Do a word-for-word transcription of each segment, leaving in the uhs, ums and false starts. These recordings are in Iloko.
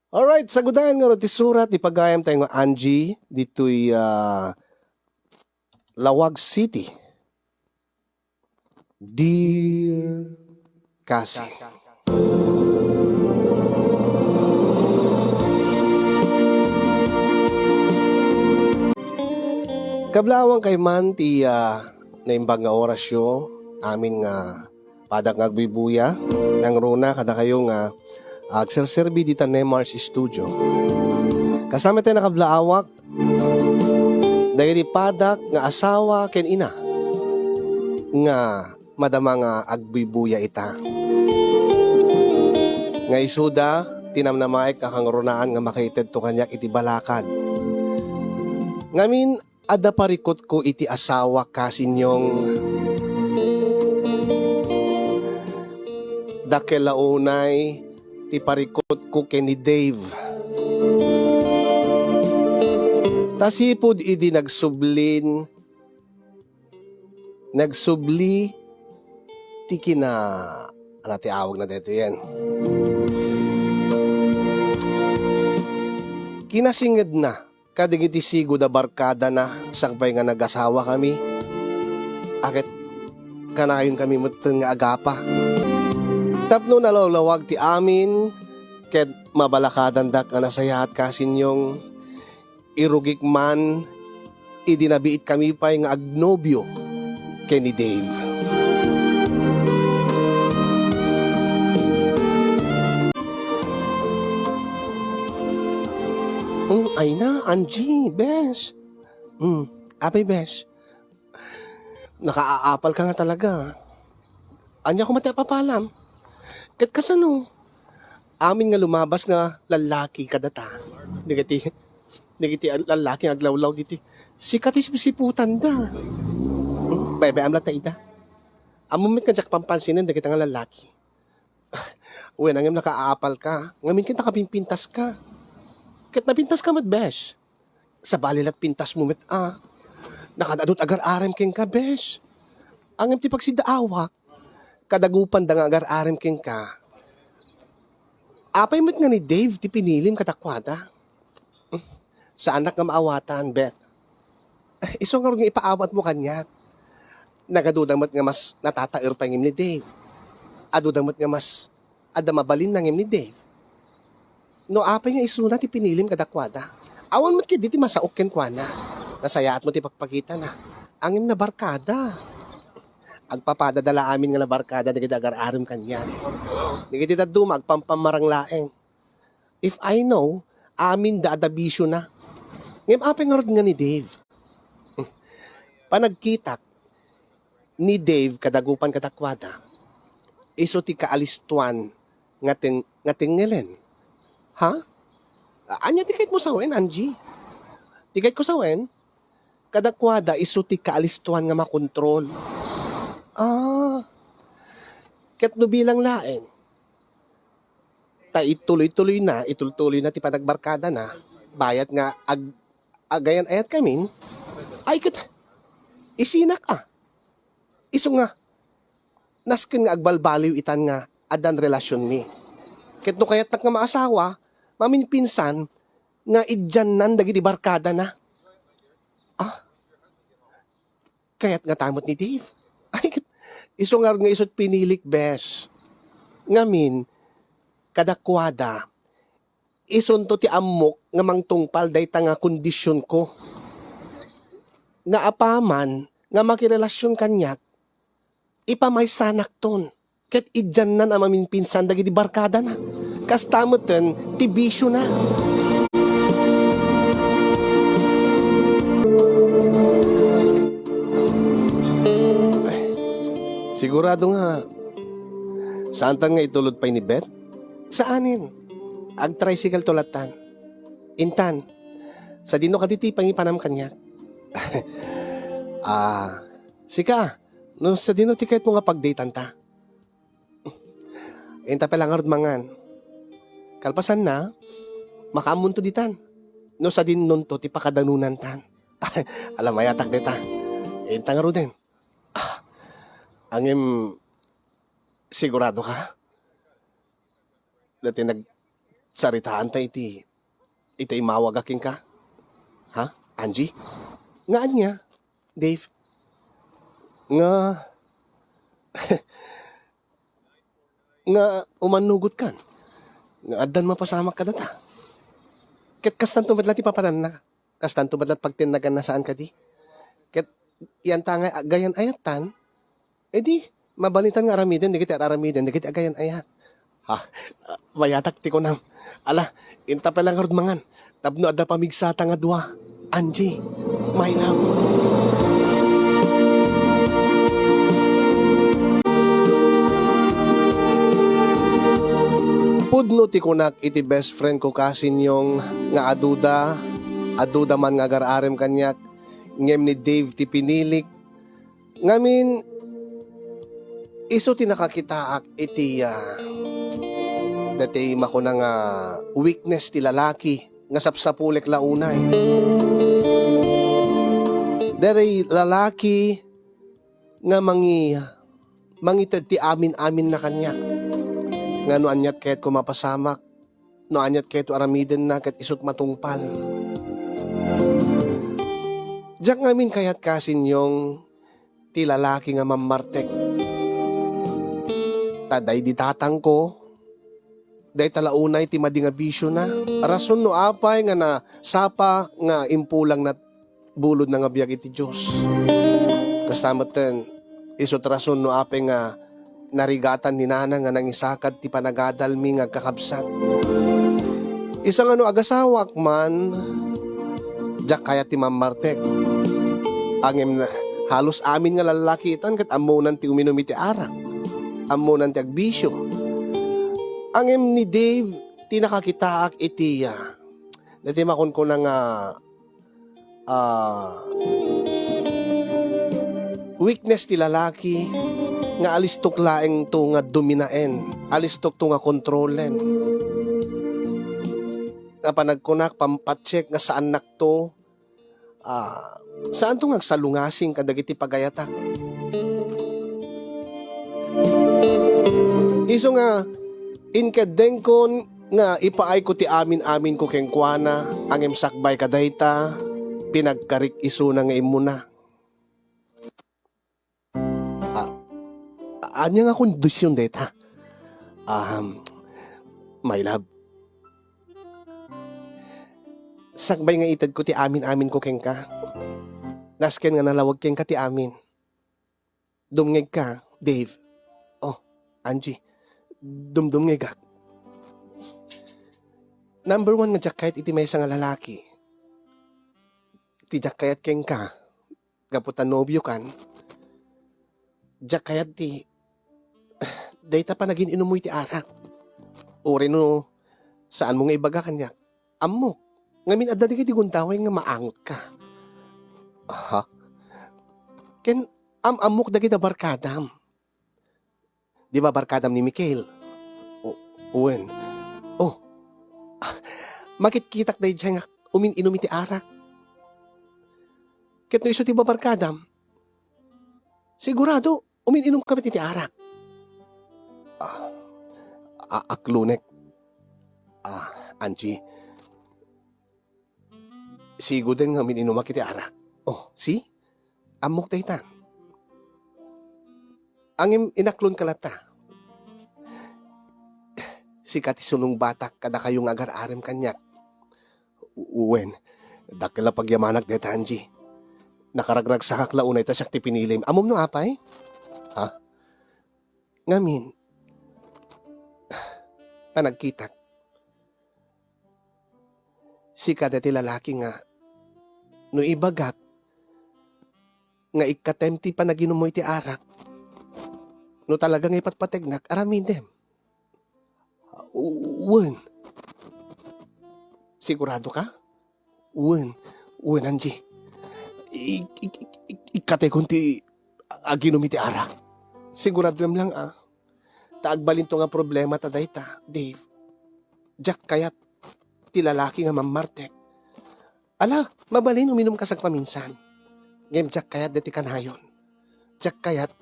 Alright, sagudayan nga ti surat ni pagayam tayo nga Angie ditoy, ah, Laoag City. Dear Kasi. Kablaawan kay man ti, ah, naimbag nga orasyo, amin nga padak nga agbuybuya, nangruna kadakayo nga agserserbi dita Nemar's Studio. Kasama tayo nakablaawak, dagiti padak nga asawa ken ina nga madama nga agbuybuya ita. Nga isuda, tinamnamaek a kangrunaan nga makaitedto kaniak iti balakad. Ngamin, adda parikutko iti asawa, Kasinyong. Dakkel la unay ti parikutko ken ni Dave. Ta sipud idi nagsublin, nagsubli ti kina-, ano ti awagna daytoyen? Kinasingedna kadagiti sigud a barkadana sakbay nga nagasawakami. A ket kanayonmi metten nga agapa. Tapno nalawlawag ti amin ket mabalakadandak a nasayaat, Kasinyong, irugik man idi nabiitkami pay nga agnobio ken ni Dave. Mm, ay na, Angie, besh. Mm, apay, besh. Nakaaapal ka nga talaga. Ania koma ti apapalam? Ket kasano? Amin nga lumabas nga lallaki kadata. Dagiti, dagiti lallaki nga aglawlaw diti. Sika ti sipsiputanda. Hmm, baybayam latta ida. Ammom met nga diak pampansinen dagita nga lallaki. Wen, ngem nakaapal ka. Ngamin ket nakapimpintas ka. Ket napintas ka met, besh. Sabali la't pintas mo met a. Nakaad-adut agar-arem kenka, besh. Ngem ti pagsidaawak, kadagupanda nga agar-arem kenka. Apay met nga ni Dave ti pinilim kadakuada? Saanak nga maawatan, Beth. Isu ngarud nga ipaawatmo kaniak. Nagaduda met nga mas natataer pay ngem ni Dave. Aduda met nga mas adda mabalinna ngem ni Dave. No apay nga isuna ti pinilim kadakuada? Awan met ketdi ti masaok kenkuana. Nasayaatmo ti pagpakitana. Ngem nabarkada. Agpapadada la amin nga nabarkada dagiti agar-arem kaniak. Dagiti dadduma, agpampamarang laeng. If I know, aminda adda bisiona. Ngem apay ngarud nga ni Dave? Panagkitak ni Dave kadagupan kadakuada, isu ti kaalistoan nga ten-, nga tengngelen. Ha? A-, ania ti kayatmo sawen, Angie? Ti kayatko sawen, kadakuada isu ti kaalistoan nga makontrol. Ah. Ket no bilang laeng, ta ituloy-tuloyna, itultuloyna ti panagbarkadana, bayat nga ag-, agayan-ayatkamin, ay ket isinak a. Isu nga, nasken nga agbalbaliw itan nga addan relasionmi. Ket no kayatnak nga maasawa, maminpinsan nga idiannan dagiti barkadana. Ah, kayat ngata met ni Dave. Ay, ket isu ngarud nga isut pinilik, besh. Ngamin, kadakuada, isunto ti ammok nga mangtungpal dayta nga kondisionko. Nga apaman nga makirelasion kaniak, ipamaysanakton ket idiannan a maminpinsan dagiti barkadana. Kasta metten ti bisiona. Sigurado nga saantan nga itulod pay ni Beth? Saanen. Agtricycle to lattan. Intan, sadino kadi ti pangipanam kaniak? Ah, sika, no sadino ti kayatmo nga pagdatanta? Inta pay la ngarud mangan. Kalpasanna, makaammonto ditan. No sadinonto ti pakadanonantan. Ala, mayatak dita. Inta ngaruden. Ah, ngem, sigurado ka? Dati nag-, Saritaanta iti, iti immawagak kenka. Ha, Angie? Nga ania, Dave? Nga, nga umannugotkan? Nga addan mapasamak kadata? Ket kastanto met la ti papananna? Kastanto met la ti pagtennaganna saan kadi? Ket iyanta nga agayan-ayattan? Idi, mabalintan nga aramiden dagiti ar-aramiden dagiti agayan-ayat. Ha, bayatak ti kunam. Ala, inta pay la ngarud mangan tapno adda pamigsata nga dua. Angie, my love. Pudno ti kunak iti best friend ko, Kasinyong, nga aduda, aduda man nga agar-arem kaniak, ngem ni Dave ti pinilik. Ngamin, isu ti nakakitaak iti, ah, dati makuna nga weakness ti lalaki nga sapsapulek la unay. Daytoy lalaki nga mangi-, mangited ti amin-aminna kaniak. Nga no aniat kayatko mapasamak, no aniat kayatko aramidenna ket isut matungpal. Diak ngamin kayat, Kasinyong, ti lalaki nga mammartek. Ta daydi tatangko, dayta la unay ti madi nga bisiona. Rason no apay nga nasapa nga impulangna bulodna nga biag iti Dios. Kasta metten, isut rason no apay nga narigatan ni nana nga nangisakad ti panagadalmi nga agkakabsat. Isu nga no agasawak man, diak kayat ti mammartek. Ngem na, halos amin nga lallaki itan ket ammonan ti uminum iti arak. Ammonan ti agbisio. Ngem ni Dave ti nakakitaak iti, ah, dati makunkuna nga, ah, weakness ti lalaki nga alistok laeng to nga dominaen, alistok to nga kontrolen. Nga panagkunak, pampatsek nga saannak to, ah, saanto nga agsalungasing kadagiti pagayatak. Isu nga, inkeddengkon nga ipaayko ti amin-aminko kenkuana, ngem sakbay kadayta, pinagkarik isuna nga immuna. Ah, ania nga kondision dayta? Um, my love, sakbay nga itedko ti amin-aminko kenka, nasken nga nalawag kenka ti amin. Dumngegka, Dave. Oh, Angie, dumdumngegak. Number one nga diak kayat iti maysa nga lalaki. Ti diak kayat kenka, gapu ta nobiokan, diak kayat ti dayta panagin-inummo iti arak. Uray no saanmo nga ibaga kaniak, ammok. Ngamin adda dagiti gundaway nga maangotka. Ha? Ken am-ammok dagiti barkadam. Di ba barkadam ni Mikel? O, wen. Oh, makitkitak daydiay nga umin-inum iti arak. Ket no isu ti babarkadam, sigurado, umin-inum kami iti arak. Ah, a-, aklonek. Ah, Angie, sigoden nga umin-inumak iti arak. Oh, see? Ammok dayta. Ngem inaklonka latta. Sika ti sunungbatak kadakayo nga agar-arem kaniak. Wen, dakkel a pagyamanak dayta, Angie. Nakaragragsakak la unay ta siak ti pinilim. Ammom no apay? Ha? Ngamin, panagkitak. Sika dayta ti lalaki nga no ibagak nga ikkatem ti panaginummo iti arak, no talaga nga ipatpategnak, aramidem. Wen. Sigurado ka? Wen. Wen, Angie. Ik-, ik-, ik-, ikkatekon ti aginum iti arak. Siguradoem lang, ah. Ta agbalinto nga problema ta dayta, Dave. Diak kayat ti lalaki nga mammartek. Ala, mabalin uminumka sagpaminsan. Ngem diak kayat deti kanayon. Diak kayat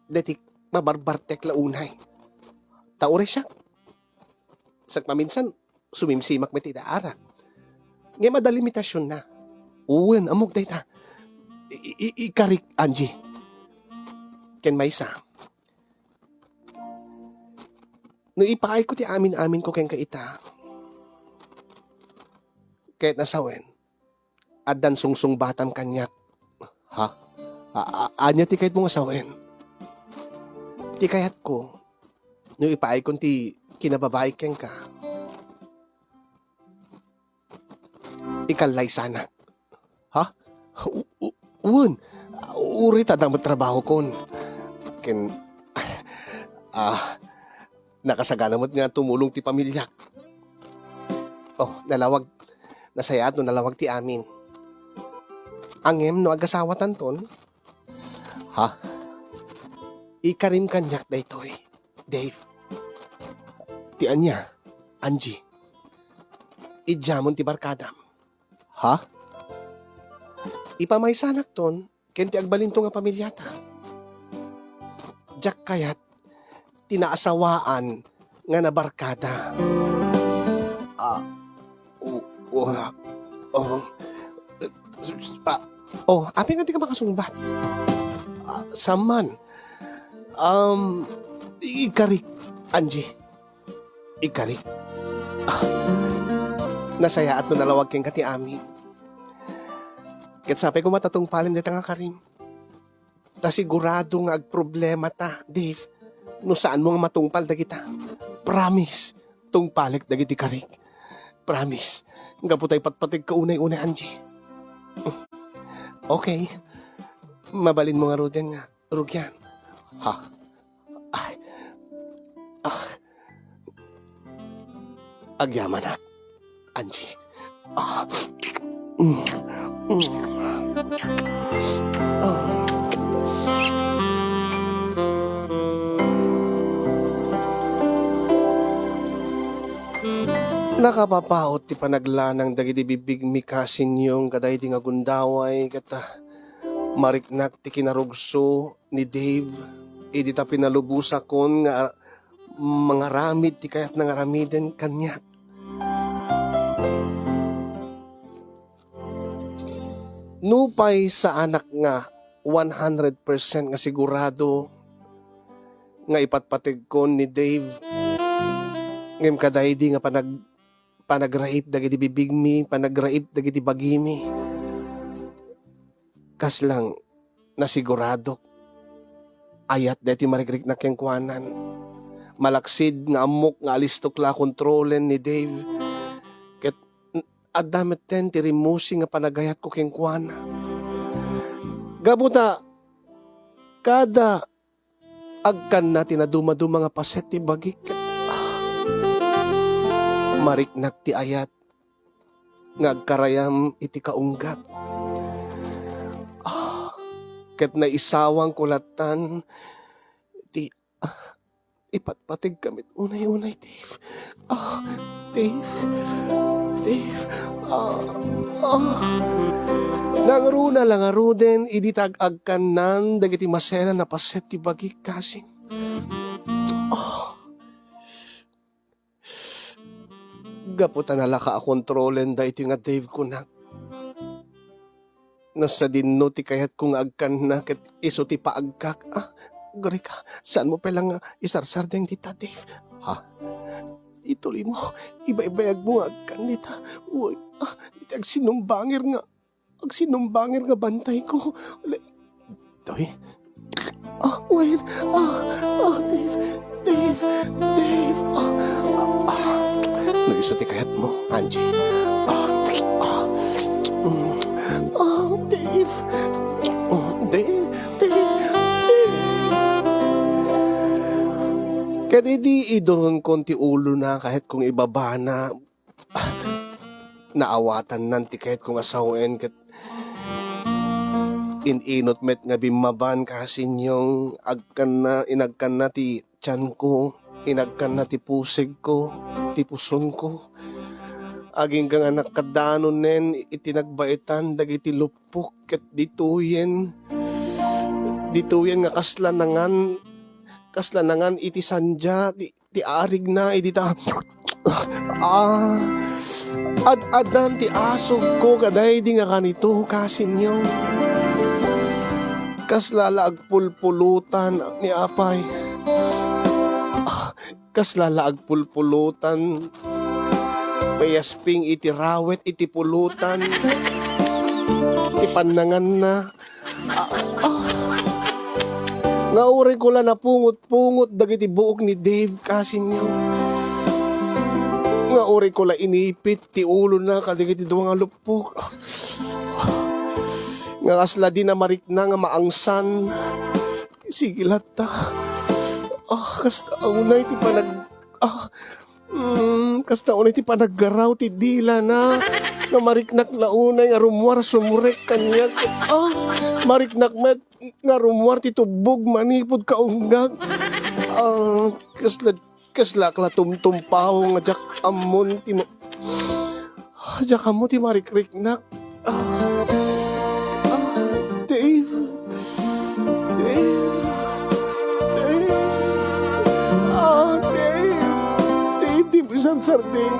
deti mabarbartek la unay. Ta uray siak, sagpaminsan, sumimsimak met iti arak. Ngem adda limitasionna. Wen, ammok dayta. I-, i-, ikarik, Angie. Ken maysa, no ipaayko ti amin-aminko kenka ita, kayatna sawen, addan sungsungbatam kaniak. Ha? A-, a-, ania ti kayatmo nga sawen? Ti kayatko, no ipaaykon ti kinababaik kenka, ikallaysanak. Ha? U-, u-, wen, uray ta adda met trabahokon. Ken, ah, nakasagana met nga tumulong ti pamiliak. Oh, nalawag, nasayaat no nalawag ti amin. Ngem no agasawatanton, ha? Ikarim kaniak daytoy, Dave. Ti ania, Angie? Idiamon ti barkadam. Ha? Ipamaysanakton ken ti agbalinto nga pamiliata. Diak kayat ti naasawaan nga nabarkada. Ah, o-, o-, oh, pa-, oh, apay nga dika makasungbat? Ah, saan man. Um, ikarik, Angie. Ikarik. Ah, nasayaat no nalawag kenka ti amin. Ket sapay koma ta tungpalem dayta nga karim. Ta sigurado nga agproblemata, Dave, no saanmo nga matungpal dagita. Promise, tungpalek dagiti karik. Promise. Gapu ta ipatpategka unay-unay, Angie. Okay. Mabalinmo ngaruden nga rugian. Ha? Ay. Ah. Agyamanak, Angie. Ah. Mm. Mm. Ah. Nakapapaut ti panaglanang dagiti bigbigmi, kasinyong, kadaydi nga gundaway, ket, ah, mariknak ti kinarugso ni Dave idi ta pinalubosakon nga mangaramid ti kayatna nga aramiden kaniak. Nupay saanak nga one hundred percent nga sigurado nga ipatpategkon ni Dave, ngem kadaydi nga panag-, panagraip dagiti bibigmi, panagraip dagiti bagimi, kasla nga nasiguradok, ayat daytoy marikriknak kenkuanan. Malaksid nga ammok nga alistok la a kontrolen ni Dave, ket n-, adda metten ti rimmusi nga panagayatko kenkuana. Gapu ta kada agkanna ti nadumaduma nga paset ti bagik, ket, ah, mariknak ti ayat nga agkarayam iti kaunggat. Ah, ket naisawangko lattan ti, ah, ipatpategka met unay-unay, Dave. Ah, Dave. Dave. Ah, ah. Nangruna la ngaruden idi ta ag-agkannan dagiti maselan a paset ti bagik, kasing. Ah. Gapu ta nalaka a kontrolen daytoy nga Dave kunak. No sadino ti kayatko nga agkanna ket isu ti paagkak. Ah, Grika, saanmo pay la nga isarsardeng dita, Dave? Ha? Itulimo, ibaybayagmo nga agkan dita. Uy, ah, iti agsinumbangir nga Agsinumbangir nga bantayko. Le-, Toy? Ah, wen. Ah, ah, Dave. Dave. Dave. Ah, ah, ah. No isu ti kayatmo, Angie. Ah, ah. Mm. Ah, Dave. Mm, Dave. Dave. Dave. Ket idi iduronkon ti ulona, kayatko nga ibabana, naawatannan ti kayatko nga sawen ket in-inut met nga bimmaban, kasinyong, agkanna, inagkanna ti tianko, inagkanna ti pusigko, ti pusonko. Agingga nga nakaddanonen iti nagbaetan dagiti luppok ket ditoyen, ditoyen nga kasla nangan, kasla nangan iti sandia ti, ti arigna idi ta Ah, ad-addan ti asugko kadaydi nga kanito, kasinyo. Kasla la agpulpulutan ni apay. Ah, kasla la agpulpulutan. Mayasping iti rawet iti pulutan. Ti pannanganna. Ah, ah. Nga uray ko la napungot-pungot dagiti buok ni Dave, kasinyo. Nga uray ko la inipit ti ulona kadagiti dua nga luppok. Nga kasla di na marikna nga maangsan. Sige latta. Ah, kasta unay ti panag-, ah, Mm, kasta unay ti panaggaraw ti dilana. Nga mariknak la unay nga rummuar sumrek kaniak. Ah, mariknak met nga rummuar ti tubbog manipud kaunggak. Ah, kasla, kasla ak la tumtumpaw nga diak ammon ti ma-, ah, diak ammo ti marikriknak. Ah, ah, Dave. Dave. Dave. Ah, Dave. Dave, dimo isarsardeng.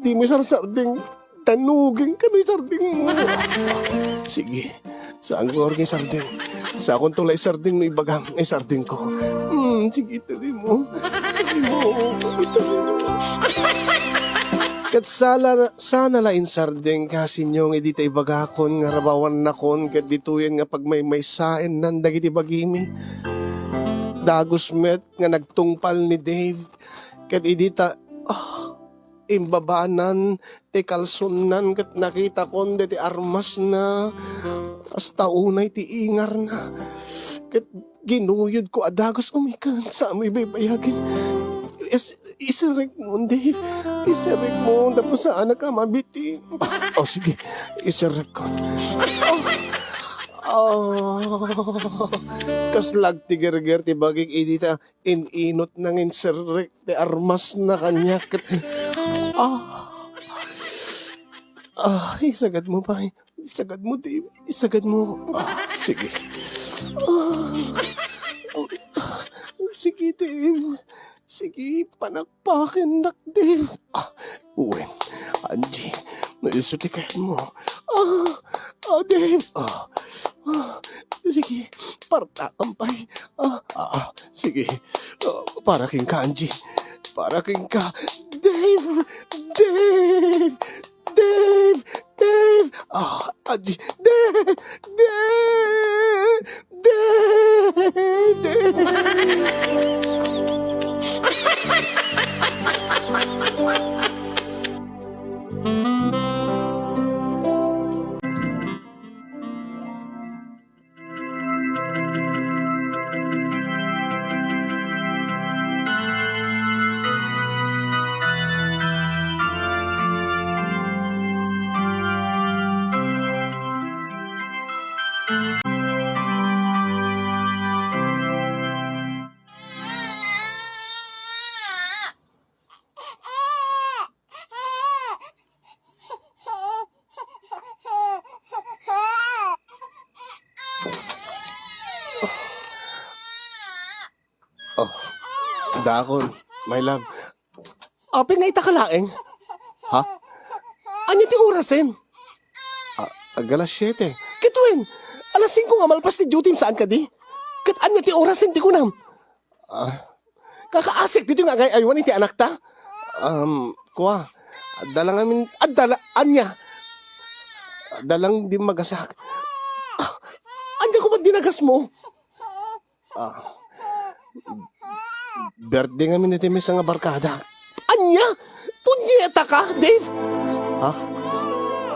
Dimo isarsardeng. Tanuging kano isardeng mo. Sige. Saan ko nga isardeng? Sakonto la isardeng no ibagam nga isardeng ko. Hmm, sige, tuloy mo. Tuloy mo. Tuloy mo. Ket sala-, sana la insardeng, kasinyo, nga idi ta ibagakon nga rabawannakon ket ditoyen nga pagmaymaysaennan dagiti bagimi. Dagus met nga nagtungpal ni Dave ket idi ta, ah, imbabanan ti kalsonnan ket nakitakon deti armasna, kasta unay ti ingarna. Ket ginuyodko a dagus umikan sa amoy baybayagen. Is-, isirrekmo, Dave. Isirrekmo, tapno saanak a mabitin. Oh, sige. Isirrekkon. Oh. Oh. Kasla agtigerger ti bagik idi ta in-inot nga insirrek ti armasna kaniak ket, ah. Ah, isagad mo pay. Isagad mo, Dave. Isagad mo. Ah, sige. Ah. Sige, Dave. Sige, panagpakennak, Dave. Ah, wen. Angie, no isu ti kayatmo. Ah, ah, Dave. Ah, ah, sige, partakan pay. Ah, ah, ah, sige. Ah, para kenka, Angie. Para kenka. Dave! Dave! Dave! Dave! Ah, Angie. Dave! Dave! Dave! Dave! Oh, dakon, my love. Apay nga ita ka laeng? Ha? Ania ti orasen? Ah, ag alas siete. Ket wen, alas singko nga malpas ti duty-m saan kadi? Ket ania ti orasen ti kunam? Ah, kakaasik ditoy nga agay-aywan iti anakta? Um, kua, adda lang amin, adda la-, ania? Adda lang dimmagasak. Ah, ania koma dinagasmo? Ah, birthday ngamin iti maysa nga barkada. Ania? Punyeta ka, Dave? Ha?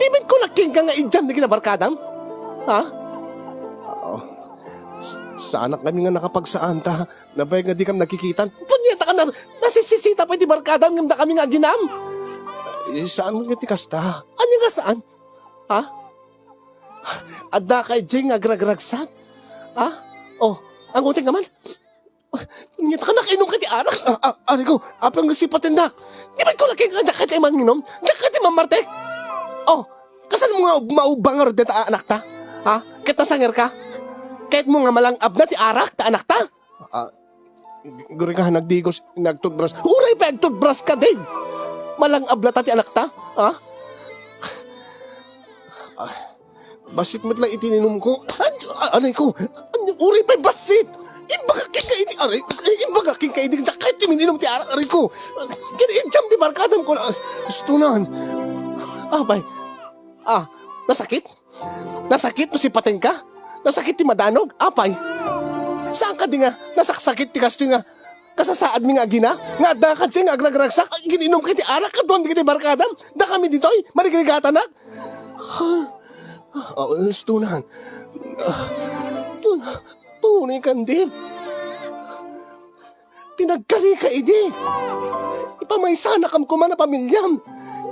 Di met ko nakinka nga idiam dagiti barkadam? Ha? Ah, s-, saanak kami nga nakapagsaan ta. Nabayag nga dikam nagkikitan. Punyeta ka na, nasisisita pay ti barkadam ngem dakami nga aginam. Eh, saan mo nga ti kasta? Ania nga saan? Ha? Adda ka idiay nga agragragsak? Ha? Oh, anguting naman? Punyeta ka, nakinom ka ti arak? Ah, ah, aray ko, apay nga sipatendak? Di ba ko laki nga diak kayat manginom? Diak kayat mammartek? Oh, kasano mo nga ub-, maubang nga rod ta anakta? Ha? Ket nasanger ka? Kayat mo nga malang-ab na ti arak ta anakta? Ah, Guri ka, nagdigos, nagtutbras. Uray pay agtutbras ka, Dave! Malang-abla ta ti anakta, ha? Ah, bassit met la iti ininumko. Ay, ah, aray ko. Ay, uray pay bassit! Imbagak kenka iti, aray, imbagak kenka iti, diak kayat ti min-inom ti arak, aray ko. Kin-, idiam ti barkadam ko na, ustonan. Apay. Ah, nasakit? Nasakit no sipatengka? Nasakit ti madanog? Apay. Saan kadi nga nasaksakit ti kastoy nga kasasaadmi nga agina? Nga adda kadi nga agragragsak, gin-inom kay ti arak, kaduan di kay ti barkadam? Dakami ditoy, marigrigatanak? Ah, ustonan. Ah, tun-, tunay kan, Dave. Pinagkarika idi. Ipamaysanakam koma a pamilyam.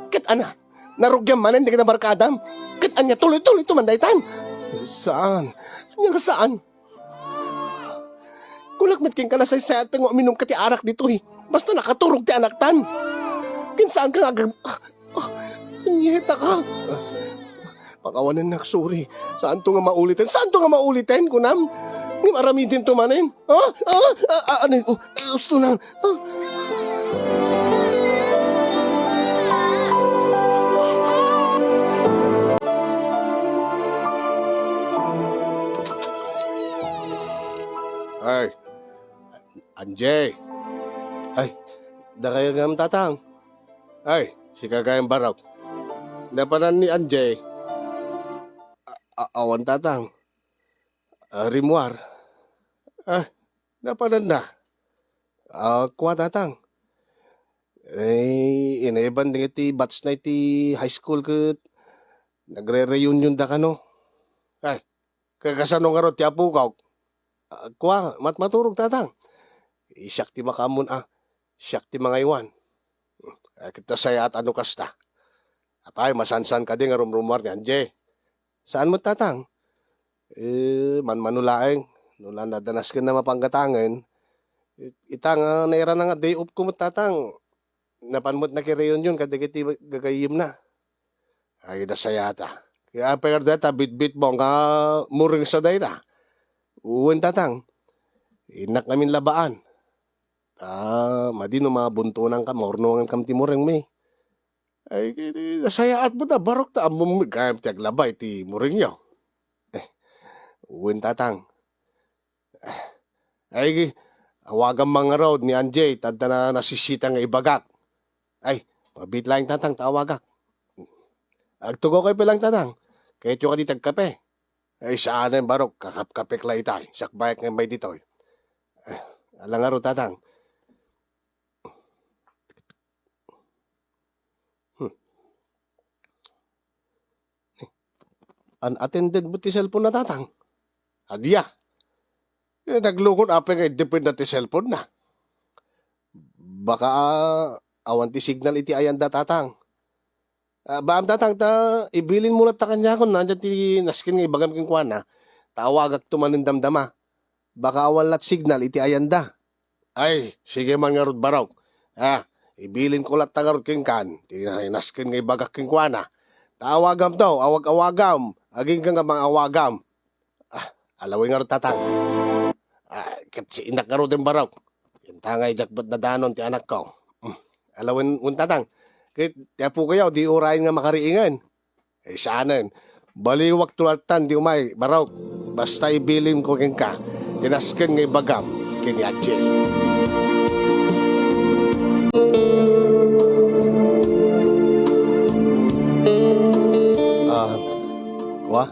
Ket ana, narugiam manen dagiti barkadam. Ket ania, tuloy-tuloy to man daytan. Saan? Ania nga saan? Kunak met kenka, nasaysayat pay nga uminumka ti arak ditoy. Basta nakaturog ti anaktan. Ken saanka nga agag-, ah, ah, punyetaka. Pakawanennak, sorry. Saanto nga mauliten? Saanto nga mauliten, kunam? Ngem aramidento manen. Ah, ah, ah, ah, ano, oh, eh, ustonan. Ah. Ay, Anjay. Ay, dakayo ngem, Tatang. Ay, sika gayam, Barok. Napanan ni Anjay? A-, a-, awan, Tatang. Ah, rimmuar. Ah, napananna? Ah, kua, Tatang. Eh, inayban dagiti batch na iti high school ket nagre-reunion da kano. Ay, kakasano ngarud ti apok? Ah, kua, mat-, maturog, Tatang. Siak ti makaammon a, siak ti mangaywan. Ah, ket ta sayaat a no kasta. Apay, masansan kadi nga rumrummuar ni Anjay? Saan met, Tatang. Eh, manmano laeng, no la-, nadda nasken a mapanggatangen. It-, ita nga nairana nga day off ko met, Tatang. Napan met naki-reunion kadagiti gagayyemna. Ay, nasayaat a. Kaya apay nga dayta, bitbitmo nga mureng sa dayta. Wen, Tatang. Innak ngamin labaan. Ah, madi no mabuntonan ka, maurnongan kam ti murengmi. Ay, kini, nasayaat met a, Barok, ta ammom gayam ti aglaba iti murengyo. Eh, wen, Tatang. Ay, awagam man ngarud ni Anjay, ta adda na nasisita nga ibagak. Ay, mabiit laeng, Tatang, ta awagak. Agtugaw kayo pay laeng, Tatang. Kayatyo kadi ti agkape? Ay, saanen, Barok, kakapkapek la itay. Sakbayak nga immay ditoy. Eh, ala ngarud, Tatang. Hmm. Unattended met ti cellphone na, Tatang. Ania? Eh, naglukon apay nga iddepenna ti cellphone na. Baka, ah, awan ti signal iti ayanda, Tatang. Ah, baam, Tatang, ta ibilin mo latta kaniakon, ania ti nasken nga ibagam kenkuana, ta awagakto manen damdama. Baka awan lat signal iti ayanda. Ay, sige man ngarud, Barok. Ah, ibilin ko latta ngarud kenkan, ti na-, nasken nga ibagak kenkuana. Ta awagamto, awag-awagam, agingga nga mangawagam. Ah, ala wen ngarud, Tatang. Ah, ket si innak ngaruden, Barok. Inta nga idiak met nadanon ti anakko. Hmm. Ala wen, wen, Tatang. Ket ti apokayo, di urayen nga makariingen. Eh, saanen. Baliwakto lattan di umay, Barok. Basta ibilim ko kenka ti nasken nga ibagam ken ni Angie. Ah, kua?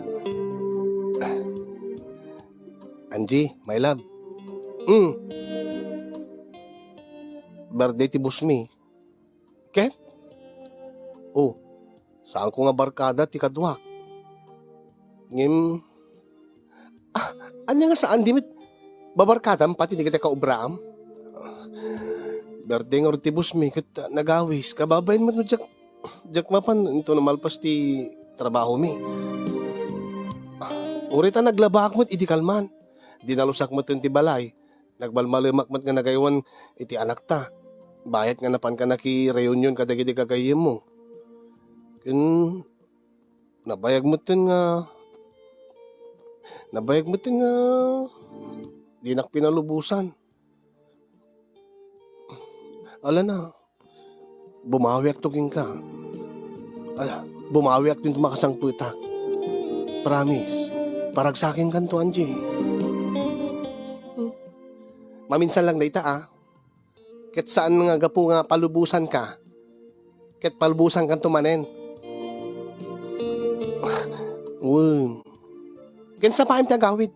Angie, my love. Mm. Birthday ti boss mi. Ket? Oh, saanko nga barkada ti kaduak. Ngem, ah, ania nga saan, di met babarkadam pati dagiti kaobraam? Birthday ngarud ti boss mi ket nagawis. Kababain met no diak, diak mapan intono malpas ti trabaho mi. Uray ta naglabaak met idi kalman. Dinalusak met ti balay. Nagmalmalemak met nga nagaywan iti anakta. Bayat nga napanka naki-reunion kadagiti gagayyemmo. Ken nabayag metten nga, nabayag metten nga dinak pinalubosan. Ala na, bumawiak to kenka. Ala, bumawiak din makasangpetak. Promise, paragsakenkan to, Angie. Hmm. Maminsan lang dayta, ah. Ket saan nga gapu nga palubosanka, ket palubosankan to manen. Wen. Ken sapaem ti agawid.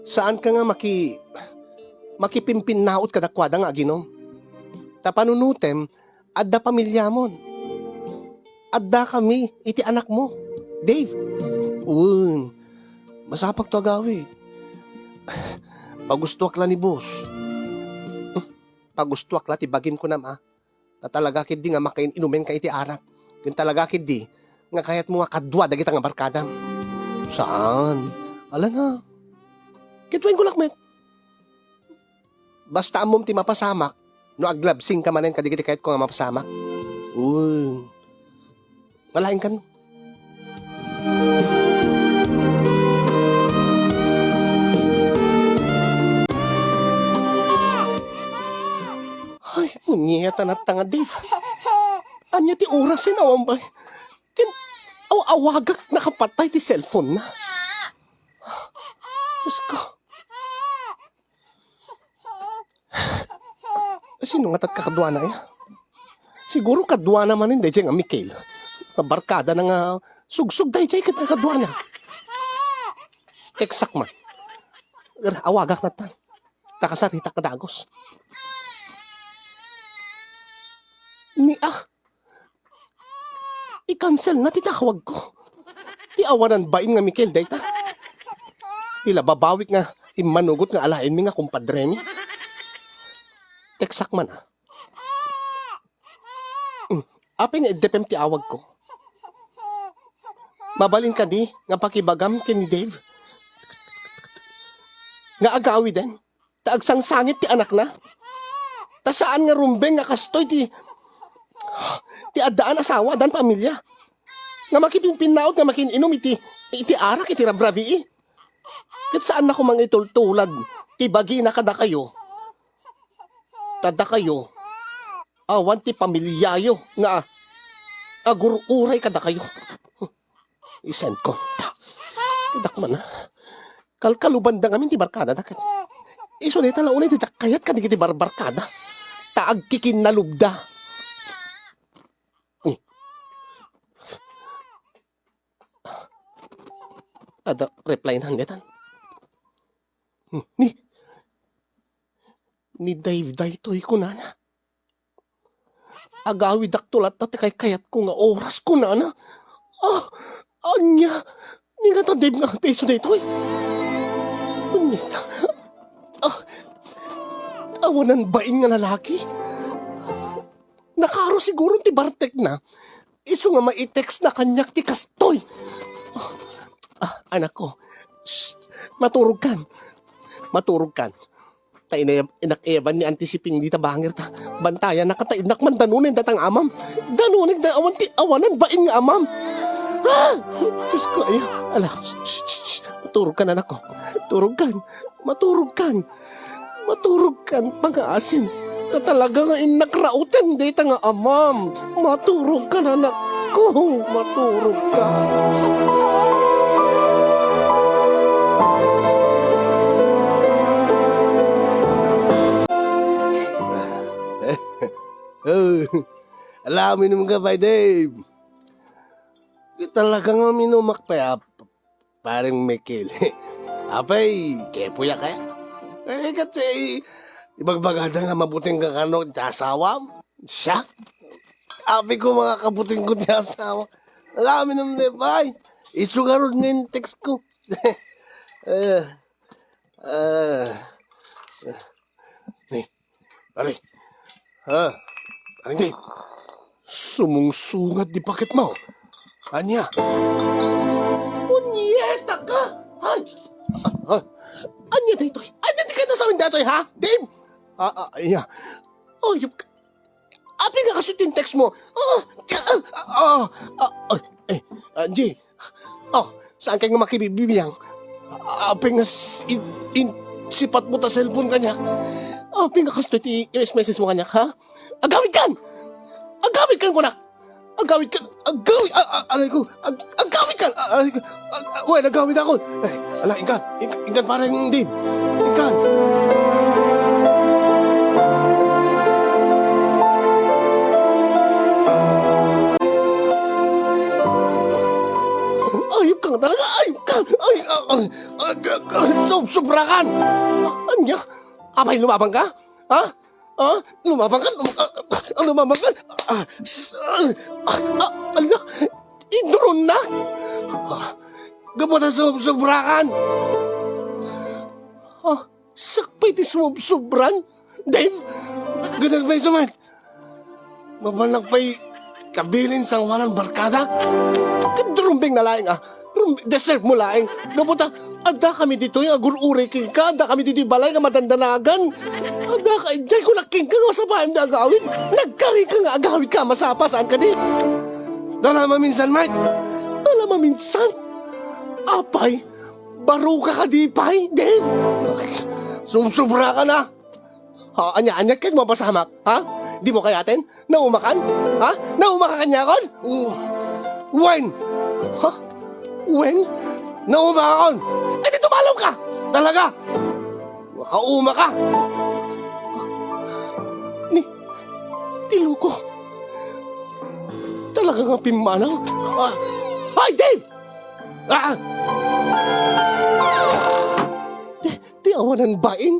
Saanka nga maki-, makipimpinnaot kadakuada nga aginom. Ta panunutem, adda pamiliamon. Adda kami iti anakmo, Dave. Wen, masapagto agawid. Pagustoak la ni boss. Pagustoak la ti bagim, kunam, a. Ta talaga ketdi nga makain-inumenka iti arak. Ken talaga ketdi nga kayatmo nga kadua dagita nga barkadam. Saan? Ala na. Ket wen ko lakmet. Basta ammom ti mapasamak, no aglabsingka manen kadagiti kayatko nga mapasamak. Uy. Malaingkan. Ay, punyeta na tanga, Dave. Ania ti oras, eh, awan bay? Ken, aw-, awagak, nakapatay ti cellphone na. Diyos ko. Sino nga tat kakaduana, eh? Siguro kaduana manen dayjay nga Mikel. Nga barkada na nga sugsog dayjay ket nga kaduana. Teksak man. Awagak na tan. Takasaritak nga dagus. Ni, ah, I-cancel na ti tawag ko. Ti awanan bain nga Mikel dayta. Ti la babawik nga immanugot nga alaenmi nga kumpadremi. Teksak man, ah. Mm. Apay nga iddepem ti awag ko? Mabalin kadi nga pakibagam ken ni Dave? Nga agawiden? Ta agsangsangit ti anakna. Ta saan nga rumbeng nga kastoy ti, ti addaan asawa, addaan pamilya. Nga makipimpinnaot nga makin-inum iti, iti arak iti rabrabii. Ket saanna koma nga itultulad ti bagina kadakayo. Ta dakayo, awan ti pamilyayo nga agur-uray kadakayo. Isend ko. Dakman, ah. Kalkalubanda ngamin ti barkada, daket. Isu dayta la unay ti diak kayat kadagiti barbarkada. Ta agkikinnalubda. Ni. Ada reply na, detan. Ni. Ni Dave daytoy kunana. Agawidakto latta ti kaykayatko nga oras, kunana. Ah, ania? Ni nga ta Dave nga piso daytoy? Punyeta. Ah, awanan bain nga lalaki? Nakaro siguro ti bartekna. Isu nga mai-text na kaniak ti kastoy. Ah, ah, anak ko. Shh, maturog kan. Maturog kan. Ta inayab-, inak-ayaban ni Auntie Siping dita bangir ta. Bantayan na kata inak man danunen datang amam. Danunen da awan ti awanan bain nga amam. Ah! Diyos ko, ay, ala. Shh, shh, shh, shh. Turog kan, anak ko. Turog kan. Maturog kan. Maturog kan, pangaasim. Ta talaga nga innak rauten dayta nga amam. Maturog kan, anak ko. Maturog kan. Oh, ala, uminum ka pay, Dave. Talaga nga uminumak pay, ah, Pareng Mikel. Apay, kepoyak, eh? Eh, ket, eh, ibagbagada nga mabuting ka kano ti asawam? Siya? Apay ko, mga kabuting ko ti asawa. Ala, minum ne, bay. Isu garud nga in-text ko. Eh, eh, ni, Aray. Ha? Aring Dave, sumungsungad di paket mo. Ania? Punyeta ka! Ay! Ah, ah. Ania daytoy? Ania ti kayat a sawen daytoy, ha? Dave? Ah, ah, ania? Ayup ka. Apay nga kastoy ti in-text mo? Ah, ah, ah, ah, ah, eh, Angie, Oh, saan kay nga makibibibiang? Apay nga s-, in-, in-, sipat mo ta cellphone kaniak? Apay nga kastoy ti i-message mo kaniak, ha? Agawidkan! Agawidkan kunak! Agawidkan! Agawid! A-, a-, aray ko! Ag-, agawidkan! A-, aray ko! Ag-, a-, wen, agawidakon! Ay, ala, inkan! Inkan, inkan, parang Dave! Inkan! Ayop ka talaga! Ayop ka! Ay, ay, ay, ay, ay, sub-, subrakan! Ania? Apay, lumabang ka? Ha? Ha? Lumabang ka? Lum-, ah, ah, lumabang ka? Ah, s-, ah, ah, ah, ala, idron na. Ah, gapu ta sumubsubrakan. Ah, sakbay ti sumubsubran? Dave, gadan pay sumat. Mabalak pay kabilin sangoanan barkadak. Ket rumbeng na laeng, ah. Rum-, deserve mo laeng. Gapu ta, adda kami ditoy nga agur-uray kenka, adda kami ditoy balay nga madandanagan. Adda ka, idiay ko na kenka nga masapaem nga agawid. Nagkari ka nga agawid ka, masapa, saan ka di? Dala maminsan, Mike. Dala maminsan? Apay, baro ka kadi pay, Dave? Sumsubra ka na. Ha, ania, ania ket mapasamak, ha? Di mo kayaten? Naumakan? Ha? Nauma ka kaniakon? U-, wen? Ha? Wen? Nauma akon? E di tumalaw ka! Talaga! Makauma ka! Ni, ti loko. Talaga nga pimmanaw. Ah! Ay, Dave! Ah! Ti, ti awanan bain.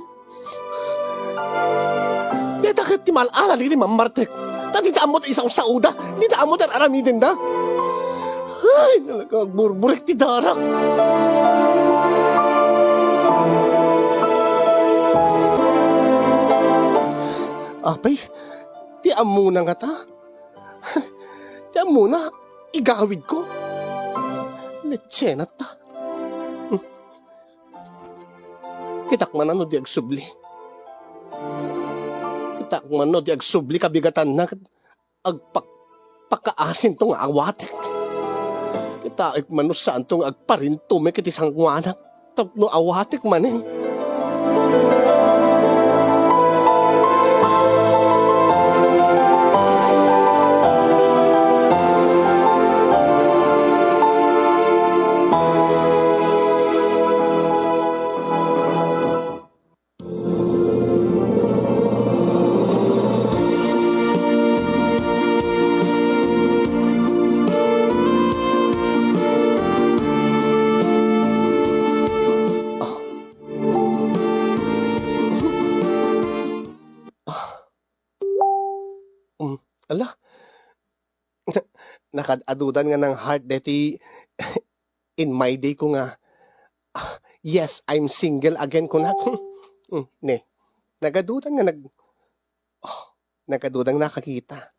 Deta ket ti mal-ala dagiti mammartek. Ta dita ammo ti isawsawda, dita ammo ti ar-aramidenda. Ay, talaga, agburburek ti darak. Apay, ti ammona ngata? Ti ammona, igawidko. Letsena ta. Kitak man no di agsubli. Kitak man no di agsubli kabigatanna ket agpak-, pakaasinto nga awatek. Kitaek man no saanto nga agparintumeng iti sangoanak tapno awatek manen. Um, ala, nakad-adudan nga nang-heart deti in my day ko nga, "Ah, yes, I'm single again," kunak. Hmm, ne. Nagadudan nga nag-, oh, nagadudan nga nakakita.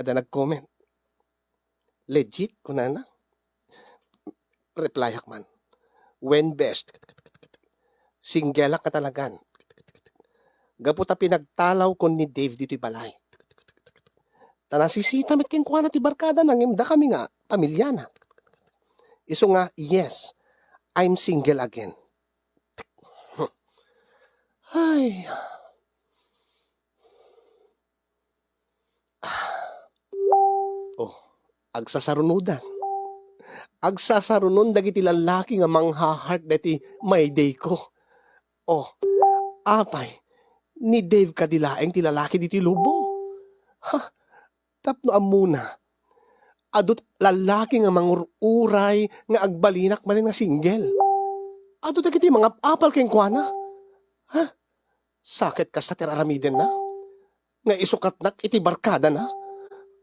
Adda nag-comment. "Legit?" kunana. Replyak man, "Wen, bes. Singgelak nga talagan. Gapu ta pinagtalawkon ni Dave ditoy balay. Ta nasisita met kenkuana ti barkadana ngem dakami nga pamiliana. Isu nga, yes, I'm single again." Ay. Oh, agsasarunodan. Agsasarunon dagiti lallaki nga mangha-heart deti my day ko. Oh, apay, ni Dave kadi laeng ti lalaki ditoy lubong? Ha? Tapno ammona, adu ti lallaki nga mangur-uray nga agbalinak manen nga single. Adu dagiti mangap-apal kenkuana. Ha? Saket kasta ti ar-aramidenna nga isukatnak iti barkadana.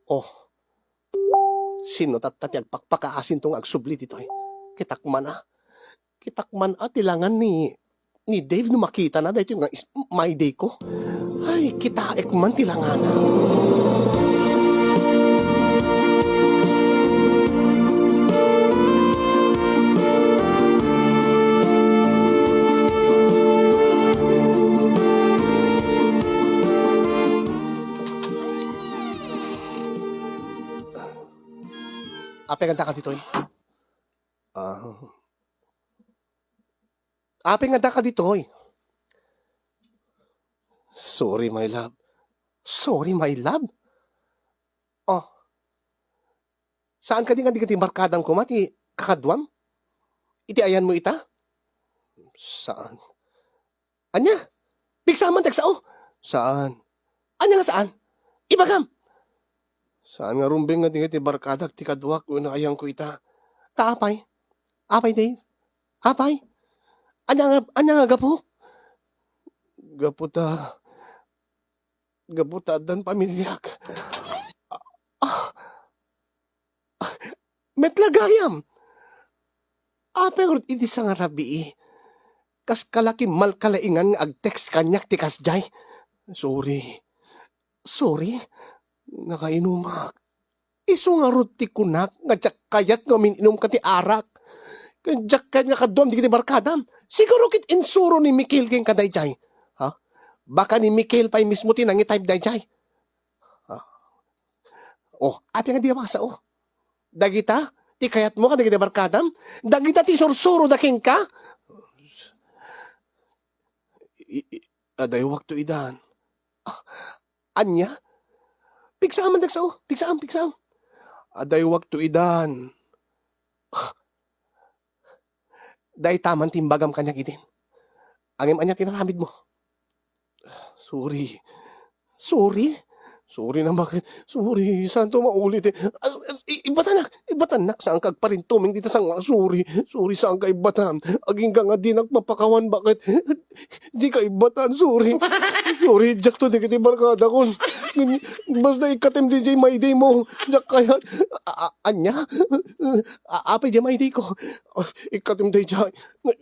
Oh, sino tatta ti agpakpakaasinto nga agsubli ditoy? Kitak man a. Kitak man a ti langan ni, ni Dave no makitana daytoy nga is-, my day ko. Ay, kitaek man ti langana. Apay, kanta ka ditoy? Ah. Apay nga daka ditoy? Sorry, my love. Sorry, my love? Oh. Saan kadi nga dagiti barkadam koma ti kakaduam? Iti ayanmo ita? Saan? Ania? Pigsaam man ti agsao? Saan? Ania nga saan? Ibagam! Saan nga rumbeng nga dagiti barkadak ti kaduak wenno ayanko ita? Ta apay? Apay, Dave? Apay? Ania nga, ania nga gapu? Gapu ta, gapu ta addan pamiliak. Ah, ah, met la gayam! Apay ngarud iti sangarabii? Kas kalaki malkalaingan nga ag-text kaniak ti kasdiay. Sorry. Sorry. Nakainumak. Isu ngarud ti kunak nga diak kayat nga umin-inumka ti arak. Ken diak kayat nga kaduam dagiti barkadam. Siguro ket insuro ni Mikel kenka daydiay. Ha? Baka ni Mikel pay mismo ti nangi-type daydiay. Ha? Oh, apay nga di a maksao? Dagita ti kayatmo kadagiti barkadam? Dagita ti sursuroda kenka? I, i, adaywak to idan. Ah, ania? Pigsaam man ti agsao. Pigsaam, pigsaam. Adaywak to idan. Ah, dayta man ti imbagam kaniak idin. Ngem ania ti inaramidmo? Sorry. Sorry? Sorry na, bakit? Sorry, saanto maulit eh. As, as, i-, ibatannak, ibatannak, saanka agparintumeng dita sangwa. Sorry, sorry, saanka ibatan. Agingga nga dinak mapakawan, bakit? Dika ibatan, sorry. Sorry, diak to dagiti barkadakon. Basta ikkatem daydiay My Day mo. Diak kayat. A-, a-, ania? A-, apay diay My Day ko? Ikkatem daydiay.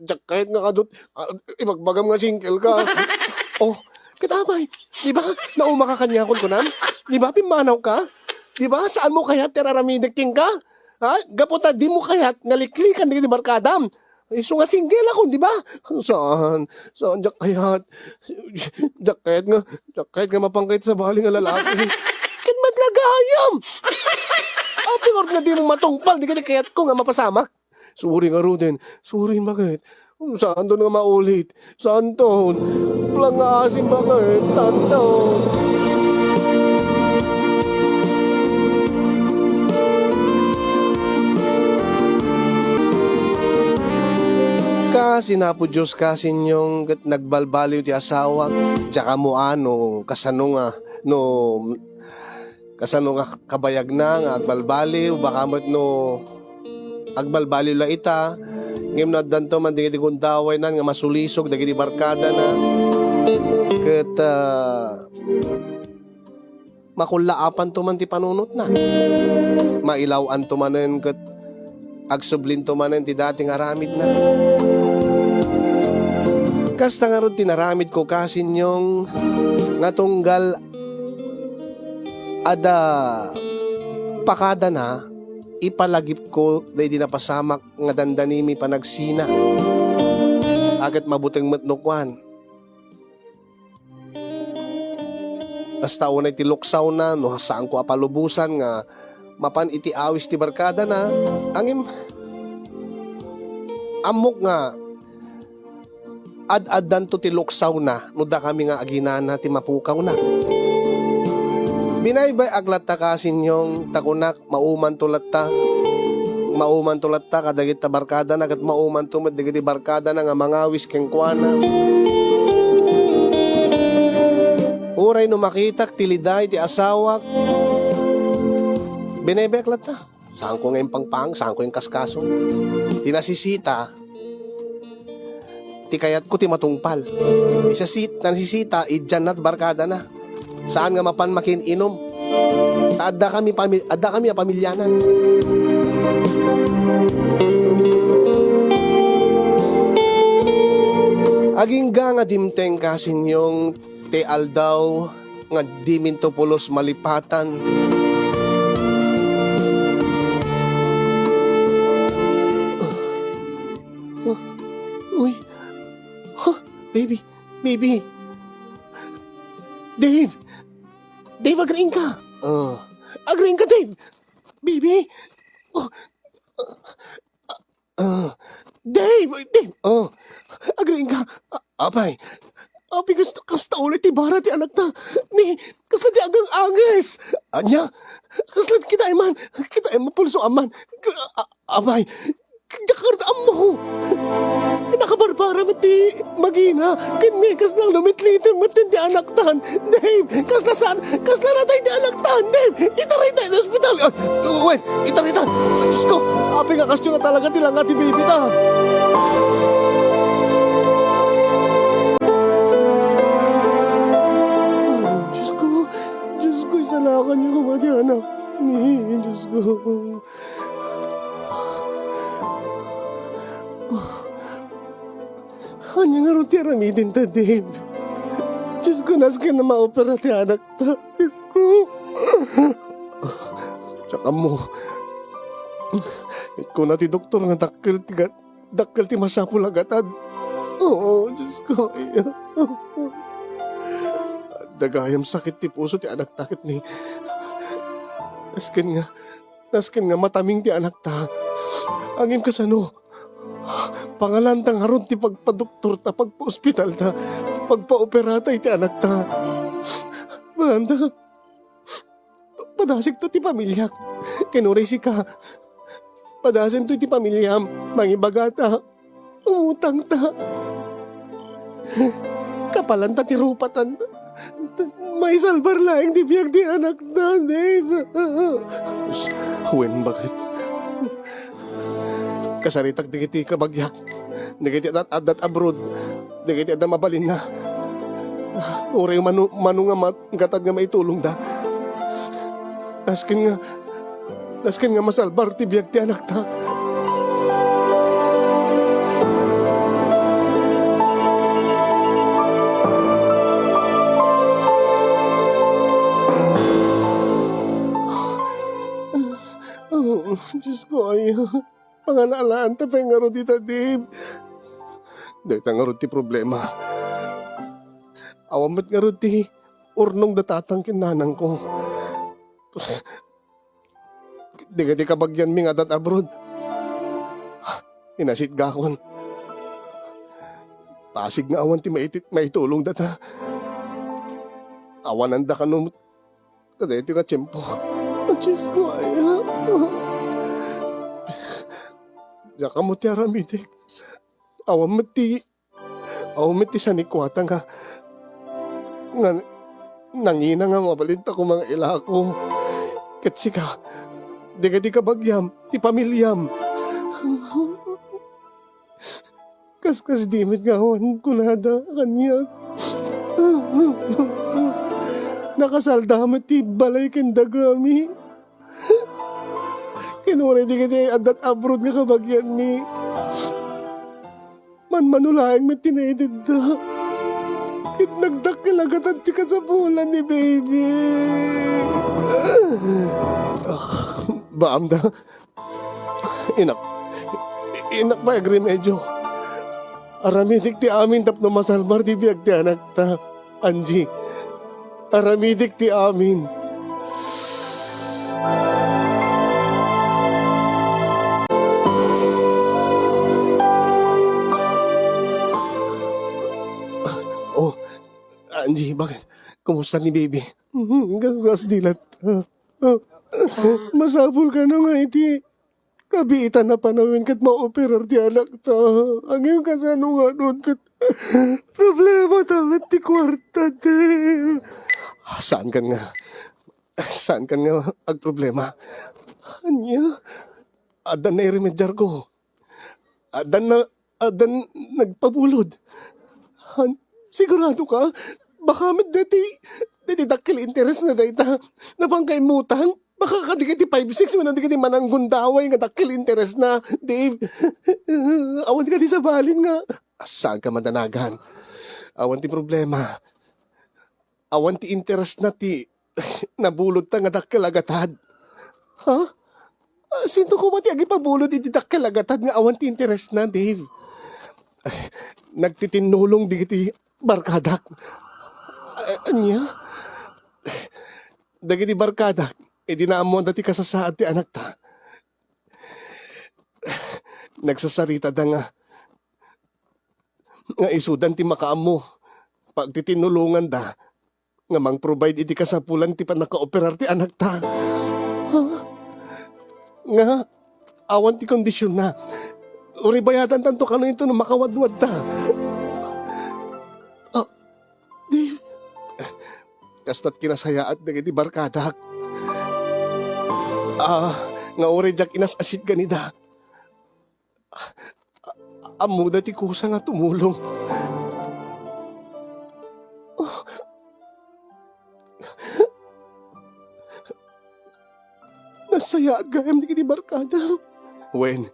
Diak kayat nga kadut-, ah, ibagbagam nga single ka. Oh, ket apay, di ba? Naumaka kaniakon kunam? Di ba, pimmanawka? Di ba? Saanmo kayat ti ar-aramidek kenka? Ha? Gapu ta dimo kayat nga liklikan dagiti barkadam. Isu nga single ako, di ba? Saan? Saan, diak kayat? Diak kayat nga, diak kayat nga mapanka iti sabali nga lalaki. Ket met la gayam! Apay ngarud nga dimo matungpal dagiti kayatko nga mapasamak? Sorry ngaruden. Sorry, bakit? Saanton nga maulit? Saanton? Pulang nga asin, bakit? Saanton? Kasin, Apo Dios, kasin, Nyong, ket nagbalbaliw ti asawak. Diak ammo no kasano nga, no kasano nga kabayagna nga agbalbaliw, baka met no agbalbaliw la ita, ngem no addanto man dagiti gundawayna nga masulisog dagiti barkadana, ket, ah, makullaapanto man ti panunotna. Mailaw-anto manen ket agsublinto manen ti dati nga aramidna. Kasta ngarud ti naramidko, kasin, Nyong, nga tunggal adda pakadana, ipalagipko daydi napasamak nga dandanimi panagsina. A, ket mabuteng met no kuan. Kasta unay ti luksawna no saanko a palubosan nga mapan iti awis ti barkadana, ngem ammok nga ad-addanto ti luksawna no dakami nga aginana ti mapukawna. Binaybay-ak latta, kasin, Nyong, ta kunak, maumanto latta. Maumanto latta kadagita barkadana, ket maumanto met dagiti barkadana nga mangawis kenkuana. Uray no makitak ti liday ti asawak, binaybay-ak latta. Saanko nga impangpang, saanko inkaskaso. Ti nasisita, ti kayatko ti matungpal. Ti sasi-, nasisita, idianna ti barkadana. Saan nga mapan makin-inum. Ta adda kami pami-, adda kami a pamilianan. Agingga nga dimteng, kasin, Nyong, ti aldaw nga diminto pulos malipatan. Uy. Huh, baby, baby. Dave! Dave, agriingka! Oh. Agriingka, Dave! Baby! Oh. Ah, Dave! Dave! Oh, agriingka. A-, apay. Apay, kas-, kasta ulit ti bara ti anakta. Ni, kasla ti agang-anges. Ania? Kasla ti kitaem man. Kitaem man, pulso aman. Ka-, a-, a-, apay. Diak ammo. Nakabarbara met ti magina. Ken ni, kasla lumitliten met ti anaktan. Dave, kasla saan? Kasla natay ti anaktan, Dave! Itarita iti ospital! Ah, wen, itarita! Diyos ko! Apay nga kastoy nga talaga ti langa ti baby ta! Diyos ko! Diyos ko, isalakan niyo koma ti anak. Ni, Diyos ko. Ania ngarud ti aramidenta, Dave? Diyos ko, nasken a maopera ti anakta. Diyos ko. Diak ammo. Ket kuna ti doktor nga dakkel ti ga-, dakkel ti masapul a gatad. Oo, Diyos ko, aya. Adda gayam sakit ti puso ti anakta ket ni. Nasken nga, nasken nga mataming ti anakta. Ngem kasano? Pangalanta ngarud ti pagpadoktorta, pagpaospitalta, pagpaoperata iti anakta. Banda, padasikto ti pamiliak. Ken uray sika, padasentoy ti pamiliam. Mangibagata, umutangta. Kapalanta ti rupata. Maisalbar laeng ti biag ti anakta, Dave. Wen, bakit? Kasaritak dagiti kabagiak, dagiti adda, adda abroad, dagiti adda mabalinna. Uray mano, mano nga mat-, gatad nga maitulongda. Nasken nga, nasken nga masalbar ti biag ti anakta. Oh, Diyos ko, ay, pangalalaanta pay ngarud ita, Dave. Dayta ngarud ti problema. Awan met ngarud ti urnong da tatang ken nanangko. Dagiti kabagianmi nga adda abroad, inasitgakon. Pasig nga awan ti maitit-, maitulongda ta. Awananda kano kadaytoy nga tiempo. Diyos ko, aya. Diak ammo ti aramidek. Awan met ti Awan met ti sanikuata nga, nga nangina nga mabalinta koma nga ilako. Ket sika, dagiti kabagiam, ti pamiliam. Kaskasdi met nga awan kunada kaniak. Nakasalda met ti balay ken dagami. Ken uray dagiti adda abroad nga kabagianmi. Manmano laeng met ti naitedda. Ket nagdakkel a gatad ti kasapulan ni baby. Ah, baamda. Inak, inak pay agremedyo. Aramidek ti amin tapno masalbar ti biag ti anakta. Angie, aramidek ti amin. Oh, Angie, bakit? Kumusta ni baby? Gasgas dilat. Masapul kano nga iti kabiitan a panawen ket maoperar ti anakta. Ngem kasano ngarud ket problemata met ti kuarta, Dave? Saankan nga, saankan nga agproblema. Ania? Adda nairemediarko. Adda na, adda nagpabulod. Han, sigurado ka? Baka met dati, dati dakkel interes na dayta. Napangka immutang? Baka kadagiti five six wenno dagiti mananggundaway nga dakkel interes na, Dave. Awan kadi sabalin nga. Saan ka madanagan? Awan ti problema. Awan ti interes na ti nabulodta nga dakkel a gatad. Ha? Ah, sino koma ti agipabulod iti dakkel a gatad nga awan ti interes na, Dave? Nagtitinnulong dagiti barkadak. Ah, ania? Dagiti barkadak, idi naammoanda ti kasasaad ti anakta, Nagsasaritada nga, nga isudan ti makaammo. Pagtitinulonganda nga mang-provide iti kasapulan ti pannakaoperar ti anakta. Ha? Nga awan ti kondisionna. Uray bayadantanto kano ito no makawadwadta. Ah, di, kasto't kinasayaat dagiti barkadak. Ah, nga uray diak inas-asit kanida. A-, ammoda ti kusa nga tumulong. Nasayaat gayam dagiti barkada. Wen,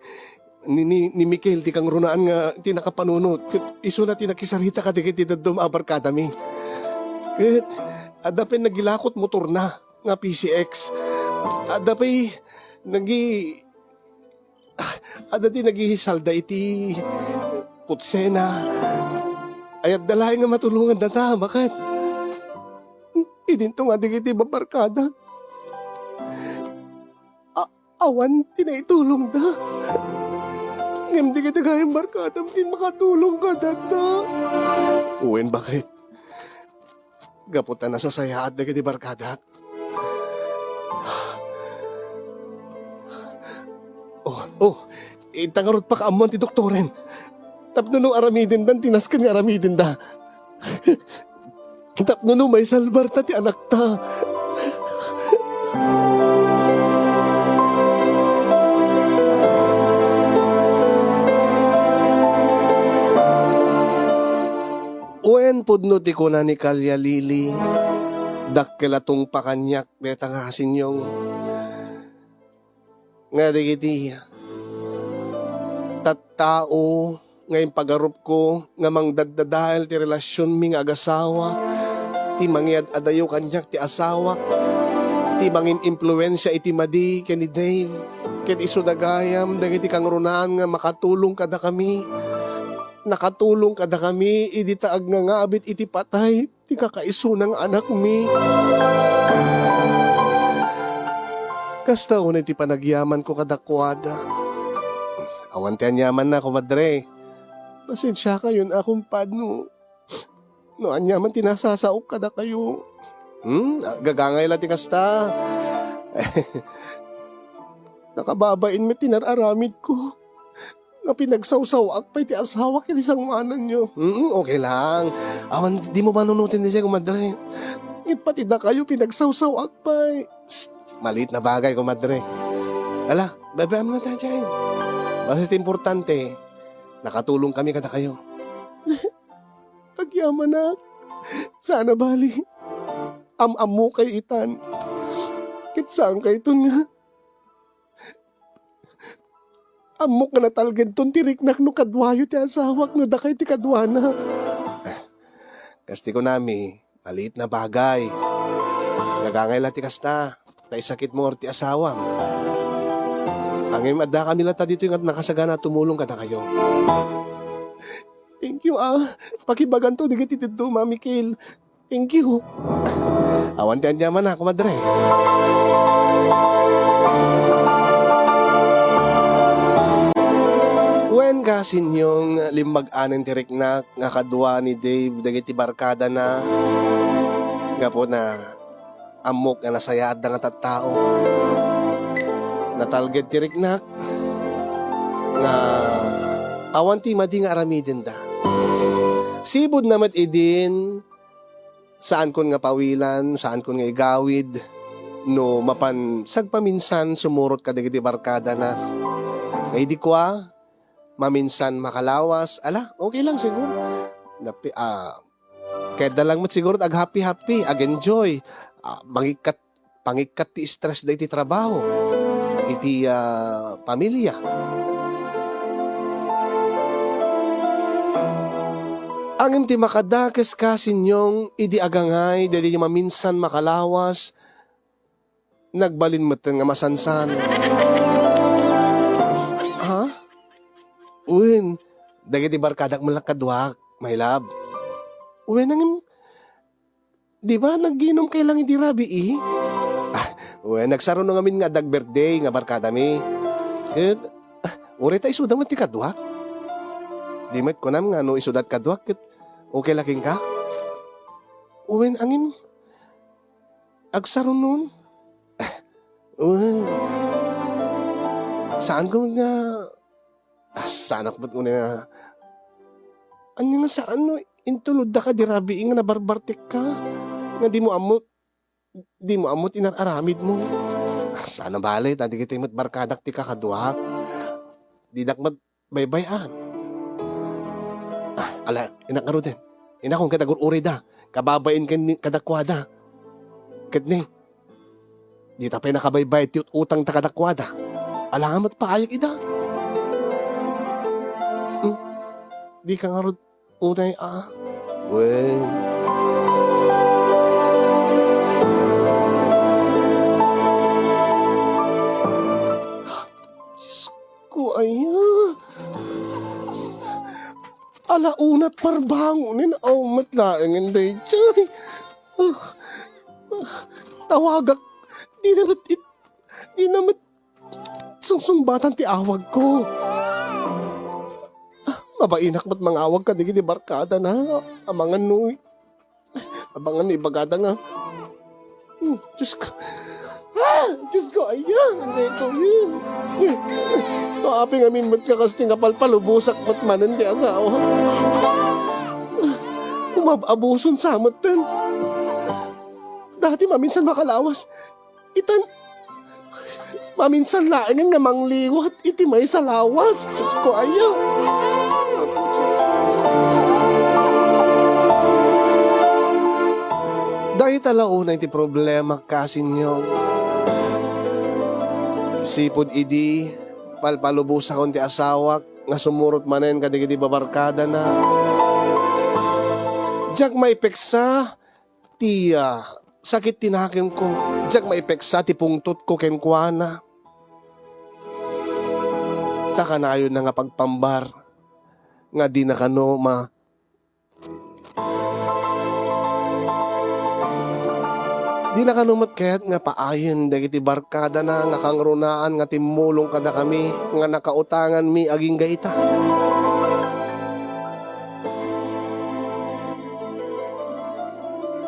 ni, ni, ni Mikel ti kangrunaan nga ti nakapanunot, ket isuna ti nakisarita kadagiti dadduma a barkadami. Ket adda pay nagilakot motorna nga P C X. Adda pay nagi-, adda ti nagisalda iti kutsena. Ayatda laeng nga matulongandata, baket idinto nga dagiti barkadak. A-, awan ti naitulongda. Ngem dagiti gayam barkadam ti makatulong kadata. Wen, baket. Gapu ta nasasayaat dagiti barkadak. Oh, oh, inta ngarud pakaammoan ti doktoren. Tapno no aramidendan ti nasken nga aramidenda. Tapno no maisalbarta ti anakta. Wen, pudno ti kuna ni Kalya Lili, dakkel a tungpa kaniak dayta nga kasinyong nga dagiti tattao nga impagarupko nga mangdaddadael ti relasionmi nga agasawa, ti mangiad-adayo kaniak ti asawak, ti mangin-impluensia iti madi ken ni Dave, ket isuda gayam dagiti kangrunaan nga makatulong kadakami. Nakatulong kadakami idi ta agngangabit iti patay ti kakaisuna nga anakmi. Kasta unay ti panagyamanko kadakuada. Awan ti anyamanna, komadre. Pasensiakayon a kumpad no, no aniaman ti nasasaok kadakayo. Hmm? Gagangay la ti kasta. Nakababain met ti nar-aramidko. Nga pinagsawsawaak pay ti asawak iti sangoananyo. Mm, okay lang. Awan, di mo panunutin daydiay, komadre. Ngem pati dakayo pinagsawsawaak pay. Psst, maliit na bagay, komadre. Ala, bebe-, ano na tayo dyan? Basta importante, nakatulong kami kadakayo. Agyamanak. Sana bali. Am-ammokay itan. Ket saankayton nga Ammok nga natalgedton ti riknak no kaduayo ti asawak no dakay ti kaduana. Kas ti kunami, maliit na bagay. Gagangay la ti kasta, ta isakit mo ti asawam. Ngem addakami latta ditoy nga nakasagana a tumulong kadakayo. Thank you, ah. Pakibaganto dagiti dadduma, Mikel. Thank you. Awan ti aniaman a, komadre. Wen, kasinyong limmag-anen ti riknak nga kadua ni Dave dagiti barkadana. Gapuna, ammok nga nasayaatda nga tattao. Natalged ti riknak nga awan ti madi nga aramidenda. Sibudna met idin, saankon nga pawilan, saankon nga igawid no mapan sagpaminsan sumurot kadagiti barkadana. Nga idi kua, maminsan makalawas, ala, okay lang siguro. Napi-, ah, kayatda lang met siguro ag-happy-happy, ag-enjoy, ah, mangikkat pangikkat ti stress dagiti trabaho, iti, ah, pamilya. Ngem ti makadakes kasinyong idi agangay, daydiyo maminsan makalawas, nagbalin metten nga masansan. Ha? Wen, dagiti barkadak met la kaduak, my love. Wen, ngem, di ba, nagginom kay lang idi rabii? Ah, wen, nagsaruno ngamin nga adda ag-birthday nga barkadami. Ket, ah, Uray ta isuda met ti kaduak. Di met kunam nga no isudat kaduak ket okay la kenka? Wen, angin, agsarunon. Wen, saan ko nga, ah, saanak met una nga, anya nga saan no intulodda ka di rabii nga nabarbartekka, nga di mo ammo, di mo ammo ti inar-aramidmo. Saan a bale, ta dagiti met barkadak ti kakaduak. Didak met baybay-an. Ah, ala, inak ngaruden. Inakon ket agur-urayda. Kababain ken ni, kadakuada. Ket ni, dita pay nakabaybay ti ut-utangta kadakuada. Ala nga met paayek ida. Hmm. Di ka ngarud unay a. Wen. Diyos ko, aya. Ala unat parbangonen, aw met laengen daytoy. Ah, ah, tawagak. Di na met it-, di na met sungsungbatan ti awagko. Ah, mabainak met mangawag kadagiti barkadana. Amangan no, amangan no ibagada nga, hmm, Diyos ko. Ah, Diyos ko, ayan, dito yun. No, api ngamin met nga kas ti nga palpalubosak met manen ti asawa. Umab-abuson sa met ten. Dati maminsan makalawas. Itan, maminsan laengen nga mangliwat iti maysa lawas. Diyos ko, aya. Dayta la unay ti problema, kasinyo. Sipud idi, palpalubosakon ti asawak nga sumurot manen kadagiti babarkadana. Diak maipeksa ti, ah, sakit ti nakemko. Diak maipeksa ti pungtotko kenkuana. Ta kanayonna nga pagpambar nga dina kano ma-, dina kano met ket nga paayen dagiti barkadana nga kangrunaan nga timmulong kadakami nga nakautanganmi agingga ita.